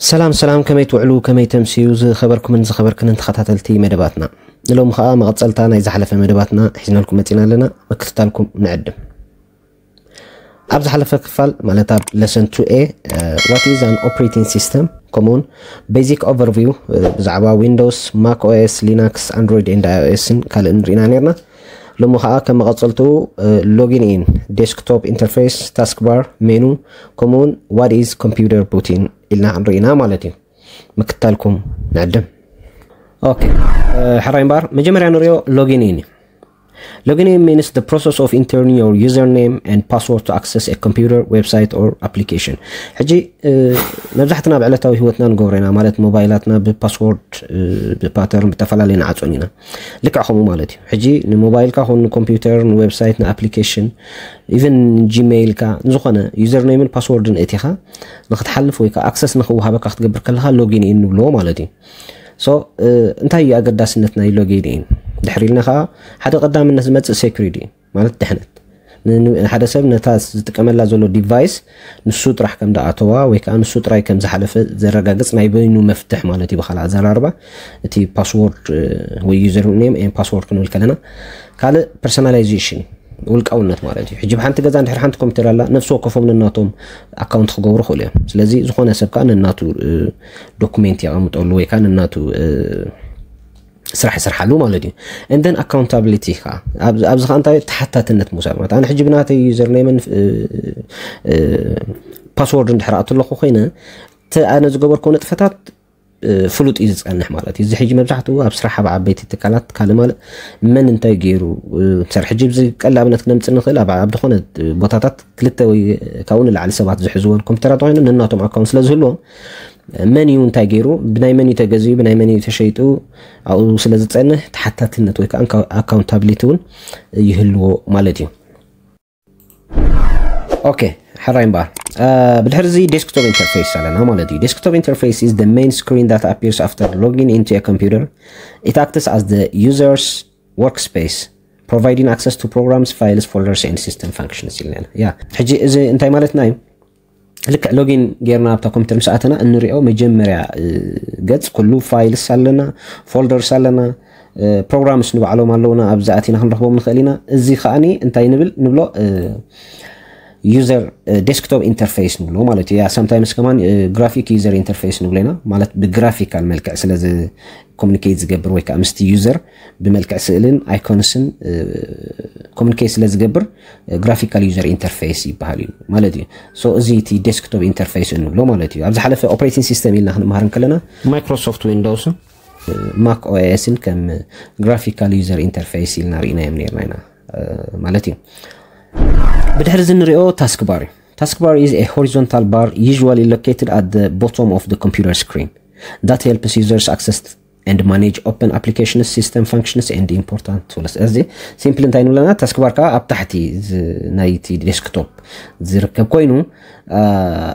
ሰላም ሰላም፣ ከመይ ትውዕሉ፣ ከመይ ተምስዩ፣ ዝኸበርኩምን ዝኸበርክንን ተኸታተልቲ መደባትና። ንሎሚ ኸኣ መቐጸልታ ናይ ዝሓለፈ መደባትና ሒዝናልኩም መጺና ኣለና። ምክትታልኩም ንዕድም። ኣብ ዝሓለፈ ክፋል፣ ማለት ኣብ lesson two A, what is an operating system? ከምኡውን basic overview ብዛዕባ Windows, Mac O S, Linux, Android and iOS ን ካልእን ርኢና ነርና። ሎሚ ኸኣ ከም መቐጸልቱ login in, desktop interface, taskbar, menu, ከምኡውን what is computer booting ኢልና ክንርኢ ኢና ማለት እዩ። ምክታልኩም ንዕድም። ኦኬ፣ ሕራይ እምበኣር መጀመርያ ንሪኦ login in እዩ። Login in means the process of entering your username and password to access a computer, website or application. ሕጂ መብዛሕትና ኣብ ዕለታዊ ህይወትና ንገብሮ ኢና፣ ማለት ሞባይላትና ብፓስወርድ፣ ብፓተርን ብተፈላለየ ንዓጾን ኢና። ልክዕ ከምኡ ማለት እዩ። ሕጂ ንሞባይልካ ኹን ንኮምፒውተር፣ ንዌብሳይት፣ ንኣፕሊኬሽን፣ ኢቨን ጂሜይልካ፣ ንዝኾነ ዩዘርኔምን ፓስወርድን እቲኻ ንክትሓልፍ ወይ ከዓ ኣክሰስ ንክወሃበካ ክትገብር ከለኻ login in ንብልዎ ማለት እዩ። So እንታይ እዩ ኣገዳስነት ናይ login in? ድሕሪ ኢልና ከዓ ሓደ ቀዳምነት ዝመፅእ security ማለት ድሕነት። ሓደ ሰብ ነታ ዝጥቀመላ ዘሎ ዲቫይስ ንሱ ጥራሕ ከም ዝኣተዋ ወይ ከዓ ንሱ ጥራይ ከም ዝሓለፈ ዘረጋግፅ ናይ በይኑ መፍትሕ ማለት እዩ። ብካልእ ኣዘራርባ እቲ ፓስወርድ ወይ ዩዘር ኔም ን ፓስወርድ ክንብል ከለና ካልእ ፐርሶናላይዜሽን ውልቃውነት ማለት እዩ። ሕጂ ብሓንቲ ገዛ እንድሕር ሓንቲ ኮምፒውተር ኣላ፣ ነፍሲ ወከፎም ነናቶም ኣካውንት ክገብሩ ክእሉ እዮም። ስለዚ ዝኾነ ሰብ ከዓ ነናቱ ዶኩሜንት የቐምጠሉ ወይ ከዓ ነናቱ ስራሕ ይሰርሓሉ ማለት እዩ። And then accountability ከዓ ኣብዚ ከዓ እንታይ ተሓታትነት ምውሳድ ማለት፣ ኣነ ሕጂ ብናተይ ዩዘር ኔምን ፓስወርድ እንድሕር ኣእትለኹ ኮይነ፣ እቲ ኣነ ዝገበርኩ ንጥፈታት ፍሉጥ እዩ ዝፀንሕ ማለት እዩ። እዚ ሕጂ መብዛሕትኡ ኣብ ስራሕ ኣብ ዓበይቲ ትካላት ካልእ ማለት መን እንታይ ገይሩ ምሳር ሕጂ ብዚ ቀል ኣብነት ክነምፅእ ንኽእል ኣብ ዝኾነ ቦታታት ክልተ ወይ ካብኡ ንላዕሊ ሰባት ዝሕዝወን ኮምፒውተራት ኮይኑ ነናቶም ኣካውንት ስለ ዝህልዎም መን እዩ እንታይ ገይሩ፣ ብናይ መን እዩ ተገዚኡ፣ ብናይ መን እዩ ተሸይጡ ኣብኡ ስለ ዝፀንሕ ተሓታትነት ወይ ከዓ ኣካውንታብሊቲ እውን ይህልዎ ማለት እዩ። ኦኬ፣ ሕራይ እምበኣር ብድሕሪ እዚ ዴስክቶፕ ኢንተርፌስ ኣለና ማለት እዩ። Desktop interface is the main screen that appears after logging into a computer. It acts as the user's workspace, providing access to programs, files, folders and system functions ኢልና ኢና። ያ ሕጂ እዚ እንታይ ማለትና እዩ? ልክዕ ሎጊን ጌርና ኣብታ ኮምፒውተር ምስ ኣተና እንሪኦ መጀመርያ ገጽ ኩሉ ፋይልስ ኣለና፣ ፎልደርስ ኣለና፣ ፕሮግራምስ ንባዕሎም ኣለውና፣ ኣብዚ ኣቲና ክንረኽቦም ንኽእል ኢና። እዚ ከዓኒ እንታይ ንብል ንብሎ ዩዘር ዴስክቶፕ ኢንተርፌስ ንብሎ ማለት እዩ። ያ ሳምታይምስ ከማን ግራፊክ ዩዘር ኢንተርፌስ ንብሎ ኢና ማለት ብግራፊካል መልክዕ ስለ ኮሚኒኬት ዝገብር ወይ ከዓ ምስቲ ዩዘር ብመልክዕ ስእልን ኣይኮንስን ኮሚኒኬት ስለ ዝገብር ግራፊካል ዩዘር ኢንተርፌስ ይበሃል እዩ ማለት እዩ። So እዚ እቲ ዴስክቶፕ ኢንተርፌስ እንብሎ ማለት እዩ። ኣብ ዝሓለፈ ኦፕሬቲንግ ሲስተም ኢልና ክንመሃር እንከለና ማይክሮሶፍት ዊንዶውስን ማክ ኦኤስን ከም ግራፊካል ዩዘር ኢንተርፌስ ኢልና ርኢናዮም ነርና ኢና ማለት እዩ። ብድሕሪ እዚ ንሪኦ ታስክ ባር እዩ። Taskbar is a horizontal bar usually located at the bottom of the computer screen that helps users access and manage open applications, system functions and important tools። እዚ ሲምፕሊ እንታይ ንብለና? ታስክ ባር ከዓ ኣብ ታሕቲ ናይቲ ዴስክቶፕ ዝርከብ ኮይኑ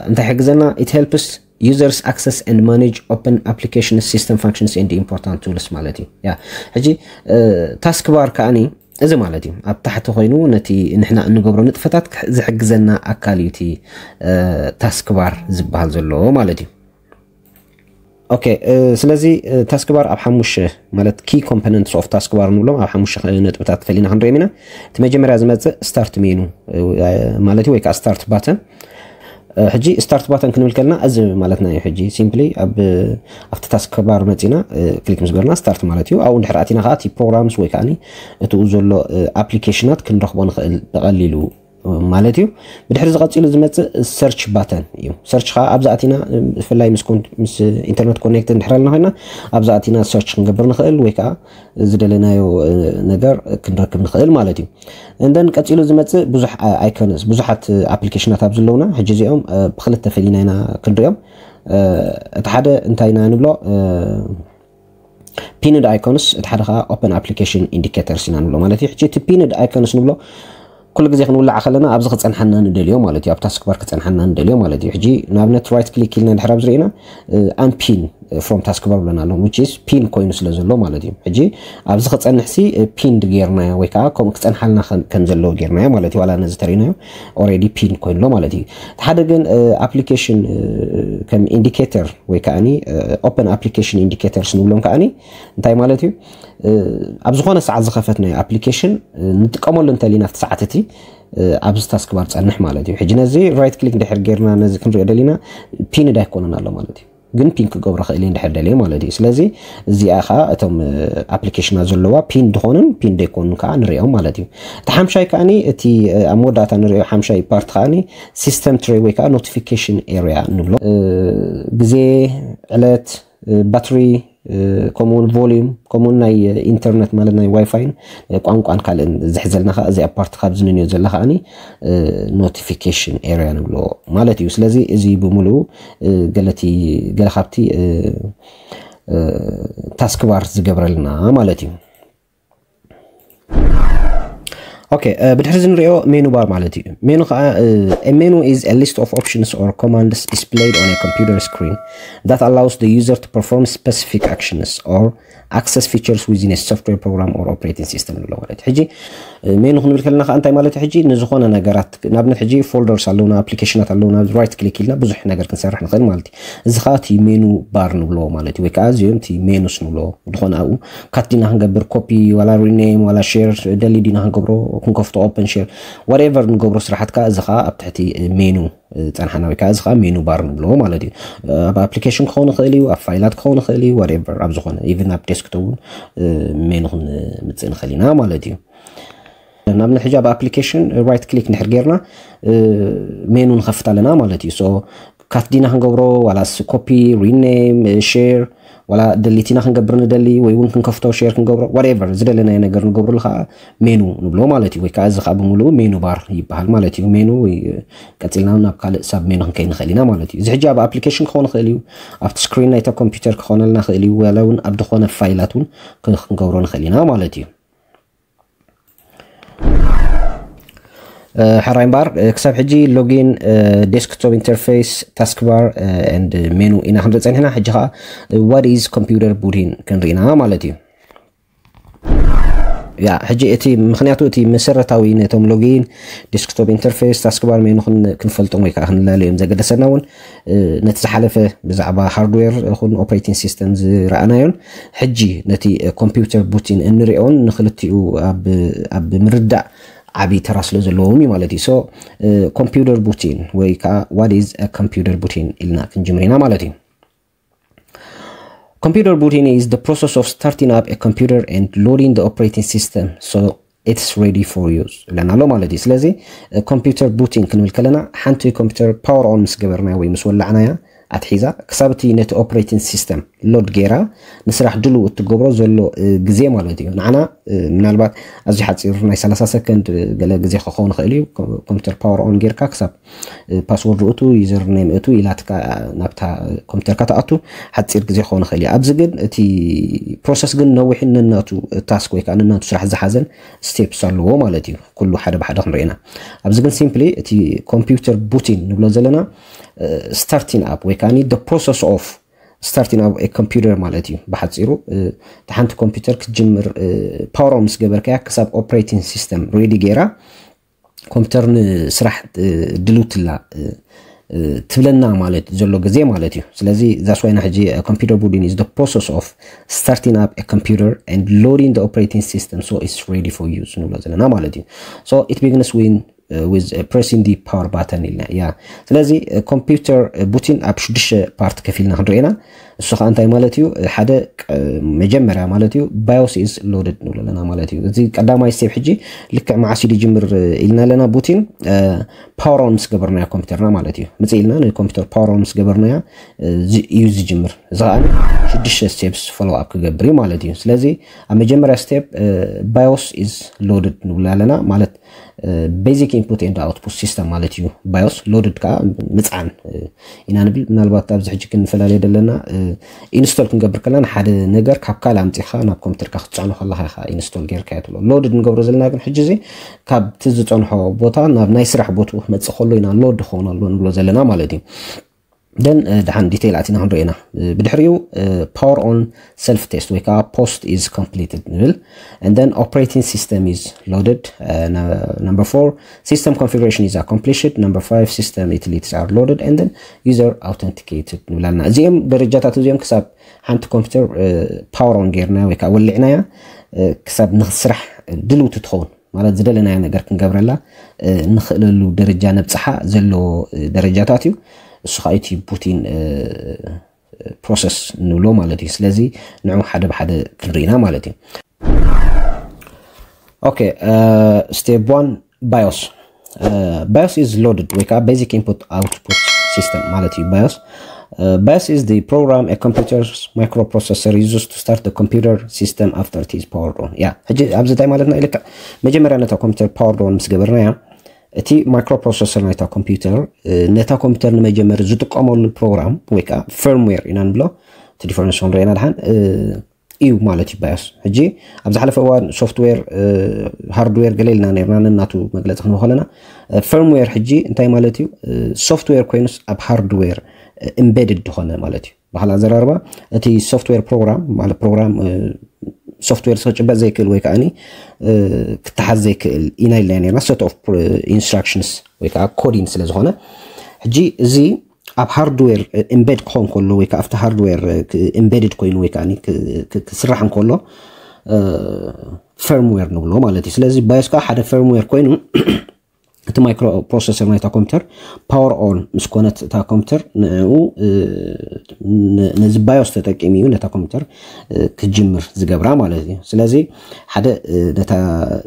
እንታይ ይሕግዘና? It helps users access and manage open applications, system functions and important tools ማለት እዩ። ያ ሕጂ ታስክ ባር ከዓኒ እዚ ማለት እዩ ኣብ ታሕቲ ኮይኑ ነቲ ንሕና እንገብሮ ንጥፈታት ዝሕግዘና ኣካል እዩ እቲ ታስክ ባር ዝበሃል ዘሎ ማለት እዩ። ኦኬ፣ ስለዚ ታስክ ባር ኣብ ሓሙሽተ ማለት ኪ ኮምፖነንትስ ኦፍ ታስክ ባር ንብሎም ኣብ ሓሙሽተ ነጥብታት ፈሊና ክንሪኦም ኢና። እቲ መጀመርያ ዝመፅእ ስታርት ሜኑ ማለት እዩ ወይ ከዓ ስታርት ባተን። ሕጂ ስታርት ባተን ክንብል ከለና እዚ ማለትና እዩ። ሕጂ ሲምፕሊ ኣብቲ ታስክ ባር መፂና ክሊክ ምስ ገርና ስታርት ማለት እዩ። ኣብኡ እንድሕር ኣቲና ከዓ እቲ ፕሮግራምስ ወይ ከዓ እቲኡ ዘሎ ኣፕሊኬሽናት ክንረኽቦ ንኽእል ብቐሊሉ ማለት እዩ። ብድሕሪ ዝቐፂሉ ዝመፅእ ሰርች ባተን እዩ። ሰርች ከዓ ኣብዚ ኣቲና ብፍላይ ምስ ኢንተርነት ኮኔክት እንድሕር ኣለና ኮይና ኣብዚ ኣቲና ሰርች ክንገብር ንኽእል ወይ ከዓ ዝደለናዮ ነገር ክንረክብ ንኽእል ማለት እዩ። እንደን ቀፂሉ ዝመፅእ ብዙሕ ኣይኮነስ ብዙሓት ኣፕሊኬሽናት ኣብ ዘለውና ሕጂ እዚኦም ብክልተ ፈሊና ኢና ክንሪኦም። እቲ ሓደ እንታይ ኢና ንብሎ? ፒንድ ኣይኮንስ፣ እቲ ሓደ ከዓ ኦፐን ኣፕሊኬሽን ኢንዲኬተርስ ኢና ንብሎ ማለት እዩ። ሕጂ እቲ ፒንድ ኣይኮንስ ንብሎ ኩሉ ግዜ ክንውላዕ ከለና ኣብዚ ክፀንሓና ንደልዮ ማለት እዩ። ኣብ ታስክ ባር ክፀንሓና ንደልዮ ማለት እዩ። ሕጂ ንኣብነት ራይት ክሊክ ኢልና ድሕር ኣብዚ ርኢና ኣምፒን from taskbar ብለና ኣሎ which is pin ኮይኑ ስለ ዘሎ ማለት እዩ። ሕጂ ኣብዚ ክጸንሕ ሲ pinned ጌርናዮ ወይ ከዓ ከምኡ ክጸንሓልና ከም ከም ዘለዎ ጌርናዮ ማለት እዩ። ዋላ ነዚ ተሪናዮ already pinned ኮይኑ ኣሎ ማለት እዩ። እቲ ሓደ ግን application ከም indicator ወይ ከዓኒ open application indicators ንብሎም ከዓኒ እንታይ ማለት እዩ? ኣብ ዝኾነ ሰዓት ዝኸፈትናዮ application ንጥቀመሉ እንተሊና ኣብቲ ሰዓት እቲ ኣብዚ taskbar ጸንሕ ማለት እዩ። ሕጂ ነዚ right click ድሕር ጌርና ነዚ ክንሪኦ ደሊና pinned ኣይኮነን ኣሎ ማለት እዩ። ግን pin ክገብሮ ክእል እየ እንድሕር ደልየ ማለት እዩ። ስለዚ እዚኣ ከዓ እቶም application ና ዘለዋ pinned ዝኾኑን pinned ዘይኮኑን ከዓ ንሪኦም ማለት እዩ። እቲ ሓምሻይ ከዓኒ እቲ ኣብ መወዳእታ ንሪኦ ሓምሻይ part ከዓኒ system tray ወይ ከዓ notification area ንብሎ። ግዜ፣ ዕለት፣ battery፣ ከምኡውን volume ከምኡውን ናይ ኢንተርነት ማለት ናይ ዋይፋይን ቋንቋን ካልእን ዝሕዘልና ከዓ እዚኣ part ካብዚ ንንዮ ዘላ ከዓኒ notification area ንብሎ ማለት እዩ። ስለዚ እዚ ብምሉኡ ገለቲ ገለ ካብቲ taskbar ዝገብረልና ማለት እዩ። Okay, ብድሕሪ እዚ ንሪኦ menu bar ማለት እዩ። Menu ከዓ menu is a list of options or commands displayed on a computer screen that allows the user to perform specific actions or access features within a software program or operating system ንብሎ ማለት እዩ። ሕጂ menu ክንብል ከለና ከዓ እንታይ ማለት እዩ? ሕጂ ንዝኾነ ነገራት ንኣብነት ሕጂ folders ኣለውና፣ application ኣት ኣለውና፣ right click ኢልና ብዙሕ ነገር ክንሰርሕ ንኽእል ማለት እዩ። እዚ ከዓ እቲ menu bar ንብሎ ማለት እዩ። ወይ ከዓ እዚኦም እቲ menus ንብሎ ዝኾነ ኣብኡ cut ዲና ክንገብር copy ዋላ rename ዋላ share delete ዲና ክንገብሮ ክንከፍቶ open share whatever ንገብሮ ስራሓት ከዓ እዚ ከዓ ኣብ ትሕቲ menu ጸንሓና ወይ ከዓ እዚ ከዓ menu bar ንብሎ ማለት እዩ። ኣብ application ክኸውን ይኽእል እዩ፣ ኣብ ፋይላት ክኸውን ይኽእል እዩ፣ whatever ኣብ ዝኾነ even ኣብ desktop እውን menu ክንምጽእ ንኽእል ኢና ማለት እዩ። ንኣብነት ሕጂ ኣብ application right click እንድሕር ጌርና menu ንኸፍት ኣለና ማለት እዩ። So cut ዲና ክንገብሮ ዋላስ copy rename share ዋላ delete ኢና ክንገብር ንደሊ ወይ እውን ክንከፍቶ share ክንገብሮ whatever ዝደለናዮ ነገር ንገብረሉ ከዓ menu ንብሎ ማለት እዩ። ወይ ከዓ እዚ ከዓ ብምሉኡ menu bar ይበሃል ማለት እዩ። Menu ወይ ቀፂልና ናብ ካልእ sub menu ክንከይድ ንኽእል ኢና ማለት እዩ። እዚ ሕጂ ኣብ application ክኸውን ይኽእል እዩ፣ ኣብቲ screen ናይታ ኮምፒውተር ክኾነልና ይኽእል እዩ፣ ዋላ እውን ኣብ ዝኾነ ፋይላት እውን ክንገብሮ ንኽእል ኢና ማለት እዩ። ሕራይ እምበኣር ክሳብ ሕጂ login፣ desktop interface፣ taskbar and menu ኢና ክንርኢ ፀኒሕና። ሕጂ ከዓ what is computer booting ክንርኢና ማለት እዩ። ያ ሕጂ እቲ ምክንያቱ እቲ መሰረታዊ ነቶም login፣ desktop interface፣ taskbar፣ menu ክንፈልጦም ወይ ከዓ ክንላለዮም ዘገደሰና እውን ነቲ ዝሓለፈ ብዛዕባ hardware ይኹን operating system ዝረኣናዮን ሕጂ ነቲ computer booting እንሪኦን ንክልቲኡ ኣብ ምርዳእ ዓብዪ ተራ ስለ ዘለዎም እዩ ማለት እዩ። So computer booting ወይ ከዓ what is computer booting ኢልና ክንጅምር ኢና ማለት እዩ። Computer booting is the process of starting up a computer and loading the operating system so it's ready for use ይብለና ኣሎ ማለት እዩ። ስለዚ computer booting ክንብል ከለና ሓንቲ ኮምፒውተር power on ምስ ገበርናያ ወይ ምስ ወላዕናያ ኣትሒዛ ክሳብ እቲ ነቲ operating system load ጌራ ንስራሕ ድልው እትገብሮ ዘሎ ግዜ ማለት እዩ። ንዓና ምናልባት ኣዝዩ ሓፂር ናይ ሰላሳ ሰከንድ ገለ ግዜ ክኸውን ይኽእል እዩ። ኮምፒውተር power on ጌርካ ክሳብ password እቱ user name እቱ ኢላትካ ናብታ ኮምፒውተርካ ትኣቱ ሓፂር ግዜ ክኸውን ይኽእል እዩ። ኣብዚ ግን እቲ process ግን ነዊሕን ነናቱ task ወይ ከዓ ነናቱ ስራሕ ዝሓዘን steps ኣለዎ ማለት እዩ። ኩሉ ሓደ ብሓደ ክንርኢና ኣብዚ ግን simply እቲ computer booting ንብሎ ዘለና starting up ወይ ከዓ the process of starting up a computer ማለት እዩ ብሓፂሩ። እቲ ሓንቲ ኮምፒውተር ክትጅምር power on ምስ ገበርካያ ክሳብ operating system ready ጌራ ኮምፒውተር ንስራሕ ድልውትላ ትብለና ማለት ዘሎ ግዜ ማለት እዩ። ስለዚ that's why ሕጂ computer booting is the process of starting up a computer and loading the operating system so it's ready for use ንብሎ ዘለና ማለት እዩ። So it begins when with pressing the power button ኢልና ያ። ስለዚ computer booting ኣብ ሽዱሽተ part ከፊልና ክንሪኦ ኢና። እሱ ከዓ እንታይ ማለት እዩ? ሓደ መጀመርያ ማለት እዩ BIOS is loaded ንብሎ ኣለና ማለት እዩ። እዚ ቀዳማይ step ሕጂ ልክዕ መዓስ እዩ ዝጅምር ኢልና ኣለና booting power on ምስ ገበርናያ ኮምፒውተርና ማለት እዩ። ምጽእ ኢልና ንኮምፒውተር power on ምስ ገበርናያ እዩ ዝጅምር። እዚ ከዓ ሽዱሽተ steps follow up ክገብር እዩ ማለት እዩ። ስለዚ ኣብ መጀመርያ step BIOS is loaded ንብሎ ኣለና ማለት basic input and output system ማለት እዩ። BIOS loaded ከዓ ምፅዓን ኢና ንብል። ምናልባት ኣብዚ ሕጂ ክንፈላለየ ዘለና install ክንገብር ከለና ሓደ ነገር ካብ ካልእ ኣምፂኻ ናብ ኮምፒውተርካ ክትፅዕኖ ከለካ ኢኻ install ጌርካ ትብሎ። Loaded ንገብሮ ዘለና ግን ሕጂ እዚ ካብቲ ዝፀንሖ ቦታ ናብ ናይ ስራሕ ቦትኡ ክመፅእ ከሎ ኢና load ክኸውን ኣሎ ንብሎ ዘለና ማለት እዩ። then ድሓን detail ኣቲና ክንሪኦ ኢና። ብድሕሪኡ power on self test ወይ ከዓ post is completed ንብል። And then operating system is loaded. Number four, system configuration is accomplished. Number five, system utilities are loaded and then user authenticated ንብል ኣለና። እዚኦም ደረጃታት እዚኦም ክሳብ ሓንቲ ኮምፒውተር power on ጌርና ወይ ከዓ ወሊዕናያ ክሳብ ንስራሕ ድልውቲ ትኸውን ማለት ዝደለናዮ ነገር ክንገብረላ ንኽእለሉ ደረጃ ነብፅሓ ዘለዎ ደረጃታት እዩ። እሱ ከዓ እቲ ቡቲን process ንብሎ ማለት እዩ። ስለዚ ንዑ ሓደ ብሓደ ክንርኢና ማለት እዩ። Okay, step one, BIOS. BIOS is loaded ወይ ከዓ basic input output system ማለት እዩ። BIOS BIOS is the program a computer's microprocessor uses to start the computer system after it is powered on. ያ ሕጂ ኣብዚ እንታይ ማለትና ኢልካ መጀመርያ ነታ ኮምፒውተር powered on ምስ ገበርናያ እቲ microprocessor ናይታ ኮምፒውተር ነታ ኮምፒውተር ንመጀመሪ ዝጥቀመሉ ፕሮግራም ወይ ከዓ firmware ኢና ንብሎ። እቲ difference ክንሪአና ድሓን እዩ ማለት እዩ። BIOS ሕጂ ኣብ ዝሓለፈ እዋን software hardware ገለ ኢልና ነርና ነናቱ መግለፂ ክንብ ከለና። Firmware ሕጂ እንታይ ማለት እዩ? Software ኮይኑስ ኣብ hardware embedded ዝኾነ ማለት እዩ። ብካልእ ኣዘራርባ እቲ software program ማለት ፕሮግራም software ክጭበጥ ዘይክእል ወይ ከዓ ክተሓዝ ዘይክእል ኢና ኢልና ነርና set of instructions ወይ ከዓ coding ስለ ዝኾነ ሕጂ እዚ ኣብ hardware embed ክኾን ከሎ ወይ ከዓ ኣብቲ hardware embedded ኮይኑ ወይ ከዓ ክስራሕ እንከሎ firmware ንብሎ ማለት እዩ። ስለዚ BIOS ከዓ ሓደ firmware ኮይኑ እቲ microprocessor ናይታ ኮምፒውተር power on ምስ ኮነት እታ ኮምፒውተር ንኡ ነዚ BIOS ተጠቂሙ እዩ ነታ ኮምፒውተር ክጅምር ዝገብራ ማለት እዩ። ስለዚ ሓደ ነታ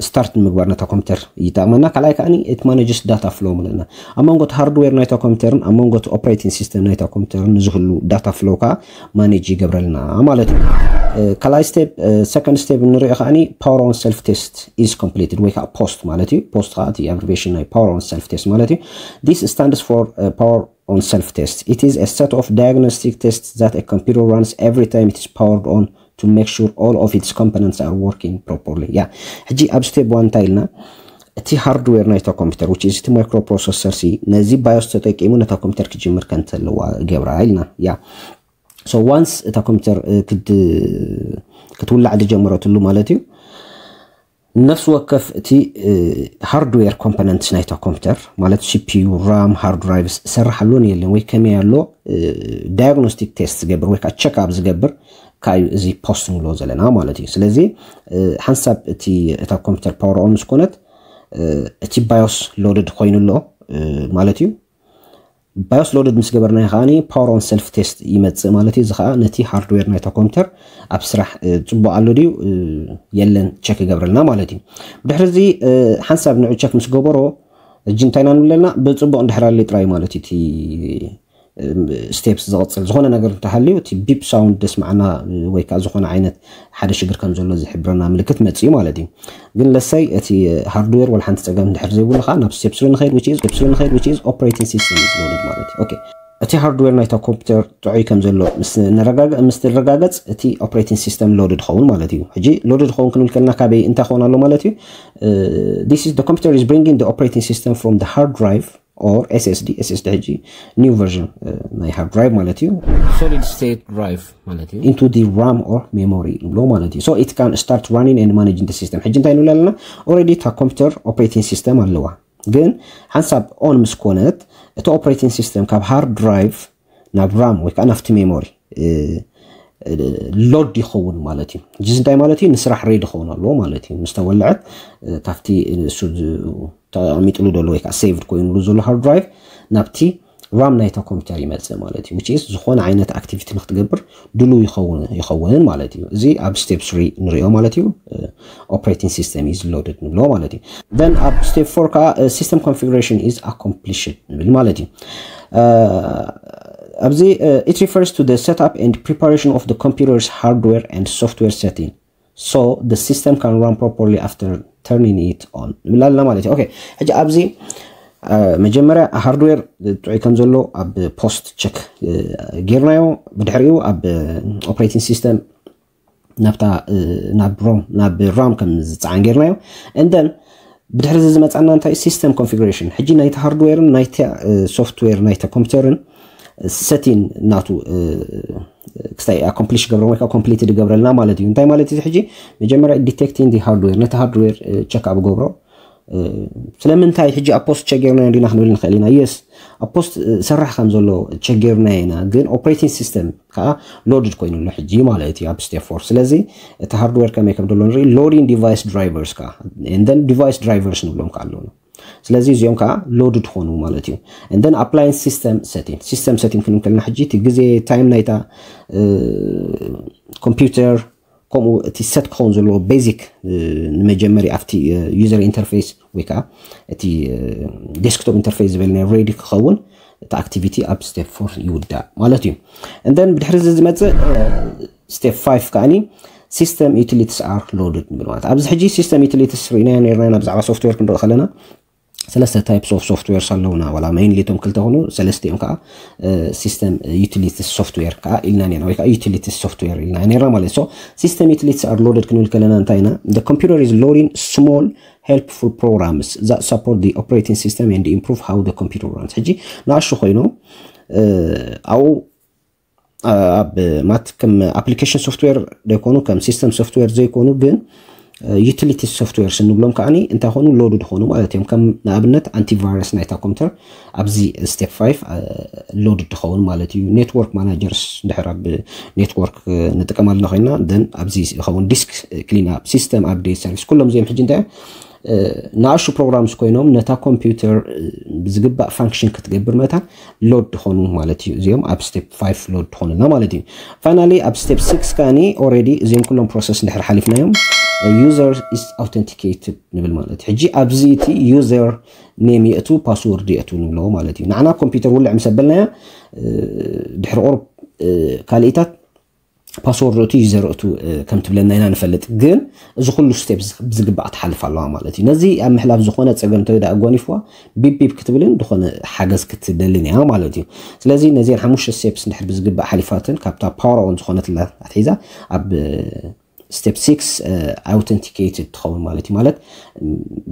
start ንምግባር ነታ ኮምፒውተር ይጠቕመና። ካልኣይ ከዓ it manages data flow ምለና ኣብ መንጎ hardware ናይታ ኮምፒውተርን ኣብ መንጎ operating system ናይታ ኮምፒውተርን ንዝህሉ data flow ከዓ manage ይገብረልና ማለት እዩ። ካልኣይ step second step ንሪኦ ከዓ power on self test is completed ወይ ከዓ post ማለት እዩ። Post ከዓ እቲ abbreviation ናይ power on self test ማለት እዩ። This stands for power on self test. It is a set of diagnostic tests that a computer runs every time it is powered on to make sure all of its components are working properly. ያ ሕጂ ኣብ step one እንታይ ኢልና እቲ hardware ናይታ ኮምፒውተር which is እቲ microprocessor ሲ ነዚ BIOS ተጠቂሙ ነታ ኮምፒውተር ክጅምር ከምተለዋ ገብራ ኢልና። ያ so once እታ ኮምፒውተር ክትውላዕ ዝጀመረትሉ ማለት እዩ ነፍሲ ወከፍ እቲ hardware components ናይታ ኮምፒውተር ማለት CPU RAM hard drives ዝሰርሕ ኣሎ የለን ወይ ከመይ ኣሎ diagnostic test ዝገብር ወይ ከዓ check up ዝገብር ካዩ እዚ post ንብሎ ዘለና ማለት እዩ። ስለዚ ሓንሳብ እቲ እታ ኮምፒውተር power on ምስ ኮነት እቲ BIOS loaded ኮይኑ ኣሎ ማለት እዩ። BIOS loaded ምስ ገበርናዮ ከዓ power on self test ይመፅእ ማለት እዩ። እዚ ከዓ ነቲ hardware ናይታ ኮምፒውተር ኣብ ስራሕ ፅቡቅ ኣሎ ድዩ የለን check ይገብረልና ማለት እዩ። ብድሕሪ እዚ ሓንሳብ ንዑ check ምስ ገበሮ እጂ እንታይ ኢና ንብለና ብፅቡቅ እንድሕር ኣሎ ጥራይ ማለት እዩ እቲ steps ዝቕፅል ዝኾነ ነገር እንተሃልዩ እቲ beep sound ደስማዕና ወይ ከዓ ዝኾነ ዓይነት ሓደ ሽግር ከም ዘሎ ዝሕብረና ምልክት መፅኡ ማለት እዩ። ግን let's say እቲ hardware ወላ ሓንቲ ፀገም እንድሕር ዘይብሉ ከዓ ናብ step three ንኸይድ which is step three ንኸይድ which is operating system is loaded ማለት እዩ። Okay እቲ hardware ናይታ ኮምፒውተር ጥዑይ ከም ዘሎ ምስ ንረጋገ- ምስ ንረጋገፅ እቲ operating system loaded ኸውን ማለት እዩ። ሕጂ loaded ኸውን ክንብል ከለና ካበይ እንታይ ክኸውን ኣሎ ማለት እዩ? This is the computer is bringing the operating system from the hard drive or SSD SSD ሕጂ new version ናይ hard drive ማለት እዩ solid state drive ማለት እዩ into the RAM or memory ንብሎ ማለት እዩ። So it can start running and managing the system። ሕጂ እንታይ ንብል ኣለና? Already እታ ኮምፒውተር operating system ኣለዋ። ግን ሓንሳብ on ምስ ኮነት እቲ operating system ካብ hard drive ናብ RAM ወይ ከዓ ናብቲ memory load ይኸውን ማለት እዩ። እዚ እንታይ ማለት እዩ? ንስራሕ ready ይኸውን ኣለዎ ማለት እዩ። ምስ ተወልዐት ካብቲ እሱ ተቐሚጥሉ ዘሎ ወይ ከዓ saved ኮይኑሉ ዘሎ hard drive ናብቲ RAM ናይታ ኮምፒውተር ይመፅእ ማለት እዩ። Which is ዝኾነ ዓይነት activity ንክትገብር ድሉው ይኸውን ይኸውን ማለት እዩ። እዚ ኣብ step three ንሪኦ ማለት እዩ። Operating system is loaded ንብሎ ማለት እዩ። Then ኣብ step four ከዓ system configuration is accomplished ንብል ማለት እዩ። ኣብዚ it refers to the setup and preparation of the computer's hardware and software setting so the system can run properly after turning it on ንብል ኣለና ማለት እዩ። Okay ሕጂ ኣብዚ መጀመርያ hardware ጥዑይ ከም ዘሎ ኣብ post check ጌርናዮ። ብድሕሪኡ ኣብ operating system ናብታ ናብ ሮም ናብ ራም ከም ዝፀዓን ጌርናዮ። And then ብድሕሪ እዚ ዝመፃና እንታይ system configuration ሕጂ ናይቲ hardware ን ናይቲ software ናይቲ ኮምፒውተርን setting ናቱ ክስታይ accomplish ገብረ ወይ complete ይገብረልና ማለት እዩ። እንታይ ማለት እዚ ሕጂ መጀመርያ detecting the hardware፣ ነቲ hardware check up ገብሮ ስለምንታይ ሕጂ ኣብ post ቸገርና እንዲና ክንብል ንኽእል ኢና። Yes ኣብ post ሰራሕ ከም ዘሎ ቸገርና ኢና፣ ግን operating system ከዓ loaded ኮይኑ ኣሎ ሕጂ ማለት እዩ ኣብ step four። ስለዚ እቲ hardware ከመይ ከም ዘሎ ንርኢ። Loading device drivers ከዓ and then device drivers ንብሎም ከዓ ኣለውና። ስለዚ እዚኦም ከዓ loaded ኾኑ ማለት እዩ። And then appliance system setting፣ system setting ክንብል ከለና ሕጂ እቲ ግዜ time ናይታ computer ከምኡ እቲ set ክኸውን ዘለዎ basic ንመጀመሪ ኣብቲ user interface ወይ ከዓ እቲ desktop interface ዝበልናዮ ready ክኸውን እቲ activity ኣብ step four ይውዳእ ማለት እዩ። And then ብድሕሪ እዚ ዝመፅእ step five ከዓኒ system utilities are loaded ንብል ማለት ኣብዚ ሕጂ system utilities ርኢናዮ ነርና ኢና ብዛዕባ software ክንርኢ ከለና ሰለስተ types of softwares ኣለውና ዋላ mainly እቶም ክልተ ኾኑ ሰለስቲኦም ከዓ system utilities software ከዓ ኢልና ነርና ወይ ከዓ utilities software ኢልና ነርና ማለት so system utilities are loaded ክንብል ከለና እንታይ ኢና the computer is loading small helpful programs that support the operating system and improve how the computer runs ሕጂ ንኣሹ ኮይኖም ኣብኡ ኣብ ማት ከም application software ዘይኮኑ ከም system software ዘይኮኑ ግን utility softwares እንብሎም ከዓኒ እንታይ ኾኑ loaded ኾኑ ማለት እዮም። ከም ንኣብነት antivirus ናይታ computer ኣብዚ step five loaded ትኸውን ማለት እዩ። Network managers ድሕር ኣብ network ንጥቀም ኣለና ኮይና then ኣብዚ ይኸውን disk clean up system update service ኩሎም እዚኦም ሕጂ እንታይ ንኣሹ programs ኮይኖም ነታ computer ብዝግባእ function ክትገብር መታን load ትኾኑ ማለት እዩ። እዚኦም ኣብ step five load ትኾኑልና ማለት እዩ። Finally ኣብ step six ከዓኒ already እዚኦም ኩሎም process እንድሕር ሓሊፍናዮም user is authenticated ንብል ማለት እዩ። ሕጂ ኣብዚ እቲ user name የእቱ password የእቱ ንብሎ ማለት እዩ። ንዓና computer ውልዕ ምስ ኣበልናያ ድሕሪ ቁሩብ ካልኢታት password እቱ user እቱ ከም ትብለና ኢና ንፈልጥ። ግን እዚ ኩሉ step ብዝግባእ ትሓልፍ ኣለዋ ማለት እዩ። ነዚ ኣብ ምሕላፍ ዝኾነ ፀገም እንተ ደኣ ኣጓኒፍዋ ቢፕ ቢፕ ክትብልን ዝኾነ ሓገዝ ክትደልን እያ ማለት እዩ። ስለዚ ነዚን ሓሙሽተ steps እንድሕር ብዝግባእ ሓሊፋትን ካብታ power on ዝኾነትላ ኣትሒዛ ኣብ step six authenticated ትኸውን ማለት እዩ። ማለት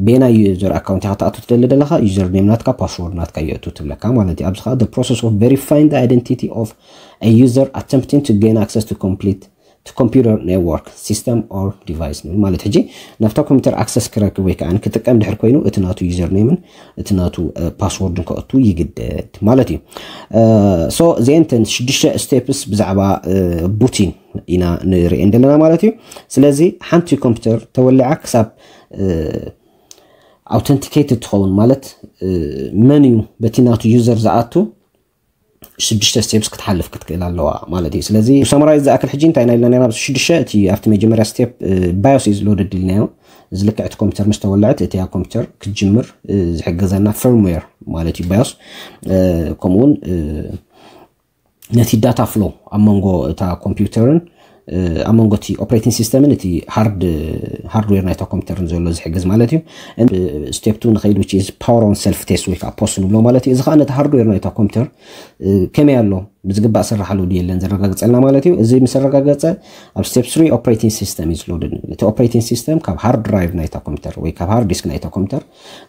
ቤና user account ኢኻ ትኣቱ ትደሊ ዘለኻ user name ናትካ password ናትካ የእቱ ትብለካ ማለት እዩ። ኣብዚ ከዓ process of verifying the identity of a user attempting to gain access to complete to computer network system or device ንብል ማለት ሕጂ ናብታ computer access ክረክብ ወይ ከዓ ክጥቀም ድሕር ኮይኑ እቲ ናቱ user name ን እቲ ናቱ password ን ከእቱ ይግደድ ማለት እዩ። So እዚአን እተን ሽዱሽተ steps ብዛዕባ booting ኢና ንርእየን ዘለና ማለት እዩ። ስለዚ ሓንቲ computer ተወሊዓ ክሳብ authenticated ትኸውን ማለት መን እዩ በቲ ናቱ user ዝኣቱ ሽዱሽተ steps ክትሓልፍ ክትክእል ኣለዋ ማለት እዩ። ስለዚ summarize ዝኣክል ሕጂ እንታይ ኢና ኢልና ነርና ኣብዚ ሽዱሽተ እቲ ኣብቲ መጀመርያ step BIOS is loaded ኢልናዮ። እዚ ልክዕ እቲ computer ምስ ተወለዐት እቲያ computer ክትጅምር ዝሕግዘና firmware ማለት እዩ BIOS ከምኡውን ነቲ data flow ኣብ መንጎ እታ computer ን ኣብ መንጎ እቲ operating system ን እቲ hard hardware ናይታ computer ን ዘሎ ዝሕግዝ ማለት እዩ። Step two ንኸይድ which is power on self test ወይ ከዓ post ንብሎ ማለት እዩ። እዚ ከዓ ነቲ hardware ናይታ computer ከመይ ኣሎ ብዝግባእ ሰራሓሉ ድየለን ዘረጋግፀልና ማለት እዩ። እዚ ምስ ኣረጋገፀ ኣብ step three operating system is loaded ንብል። እቲ operating system ካብ hard drive ናይታ computer ወይ ካብ hard disk ናይታ computer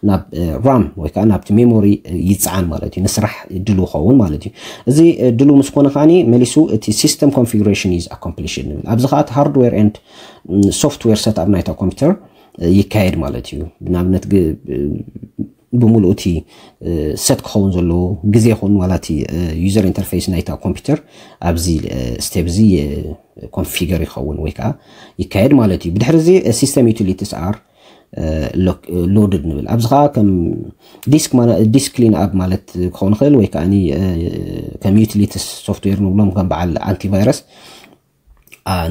ናብ RAM ወይ ከዓ ናብቲ memory ይፅዓን ማለት እዩ። ንስራሕ ድሉ ኸውን ማለት እዩ። እዚ ድሉ ምስ ኮነ ከዓኒ መሊሱ እቲ system configuration is accomplished ንብል። ኣብዚ ከዓ እቲ hardware and software setup ናይታ computer ይካየድ ማለት እዩ። ብንኣብነት ብምሉኡ እቲ set ክኸውን ዘለዎ ግዜ ይኹን ዋላ እቲ user interface ናይታ computer ኣብዚ step እዚ configure ይኸውን ወይ ከዓ ይካየድ ማለት እዩ። ብድሕሪ እዚ system utilities are loaded ንብል። ኣብዚ ከዓ ከም disk disk clean up ማለት ክኸውን ይኽእል ወይ ከዓ ከም utilities software ንብሎም ከም በዓል antivirus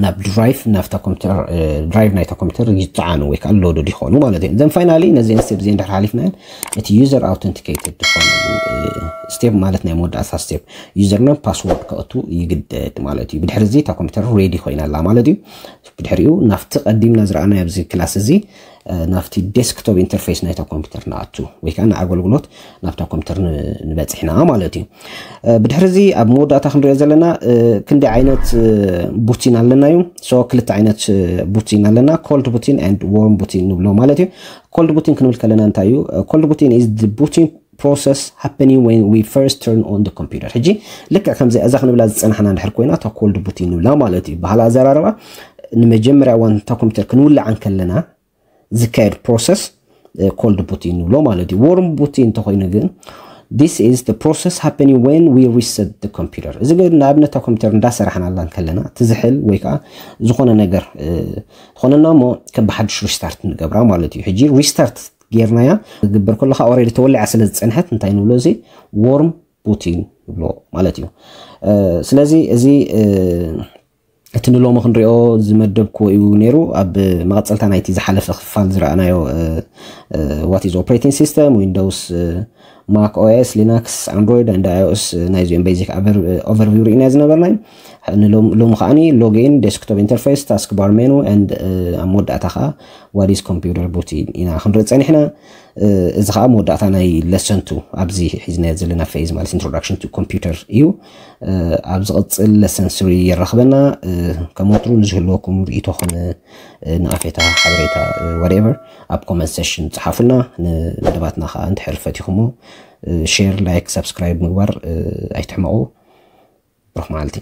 ናብ drive ናብታ computer drive ናይታ computer ይፀዓኑ ወይ ከዓ loaded ይኾኑ ማለት እዩ። Then finally ነዚአን step እዚአን ድሕሪ ሓሊፍናየን እቲ user authenticated ዝኾነሉ step ማለት ናይ መወዳእታ step user name password ከእቱ ይግደድ ማለት እዩ። ብድሕሪ እዚ እታ computer ready ኮይና ኣላ ማለት እዩ። ብድሕሪኡ ናብቲ ቀዲምና ዝረኣናዮ ኣብዚ class እዚ ናብቲ desktop interface ናይታ computer ንኣቱ ወይ ከዓ ንኣገልግሎት ናብታ computer ንበፅሕ ኢና ማለት እዩ። ብድሕሪ እዚ ኣብ መወዳእታ ክንሪኦ ዘለና ክንደይ ዓይነት booting ኣለና እዩ። So ክልተ ዓይነት booting ኣለና፣ cold booting and warm booting ንብሎ ማለት እዩ። Cold booting ክንብል ከለና እንታይ እዩ? Cold booting is the booting process happening when we first turn on the computer። ሕጂ ልክዕ ከምዚ እዛ ክንብላ ዝፀናሕና እንድሕር ኮይና እታ cold booting ንብላ ማለት እዩ። ባህላ ኣዘራርባ ንመጀመርያ እዋን እታ ኮምፒውተር ክንውልዓ እንከለና ዝካየድ process cold booting ንብሎ ማለት እዩ። Warm booting እንተኮይኑ ግን this is the process happening when we reset the computer። እዚ ግን ንኣብነት እታ ኮምፒውተር እንዳሰራሕናላ እንከለና ትዝሕል ወይ ከዓ ዝኾነ ነገር ዝኾነና እሞ ከም ብሓድሽ restart ንገብራ ማለት እዩ። ሕጂ restart ጌርናያ ዝግበር ከለካ already ተወሊዓ ስለ ዝፀንሐት እንታይ ንብሎ እዚ warm booting ንብሎ ማለት እዩ። ስለዚ እዚ እቲ ንሎሚ ክንሪኦ ዝመደብክዎ እዩ ነይሩ። ኣብ መቐፀልታ ናይቲ ዝሓለፈ ክፋል ዝረኣናዮ what is operating system፣ Windows፣ Mac OS፣ Linux፣ Android and iOS ናይዚኦም basic overview ርኢና ዝነበርና እዩ። ሎሚ ከዓኒ login፣ desktop interface፣ taskbar menu and ኣብ መወዳእታ ከዓ what is computer booting ኢና ክንርኢ ፀኒሕና። እዚ ከዓ መወዳእታ ናይ lesson two ኣብዚ ሒዝናዮ ዘለና phase ማለት introduction to computer እዩ። ኣብ ዝቕፅል lesson three የራኽበና። ከም ወትሩ ንዝህልወኩም ርእይቶኹም፣ ነቐፌታ፣ ሓበሬታ፣ whatever ኣብ comment section ጸሓፉልና። ንመደባትና ከዓ እንድሕር ፈቲኹሞ share፣ like፣ subscribe ምግባር ኣይትሕመቑ። ብሩኽ መዓልቲ።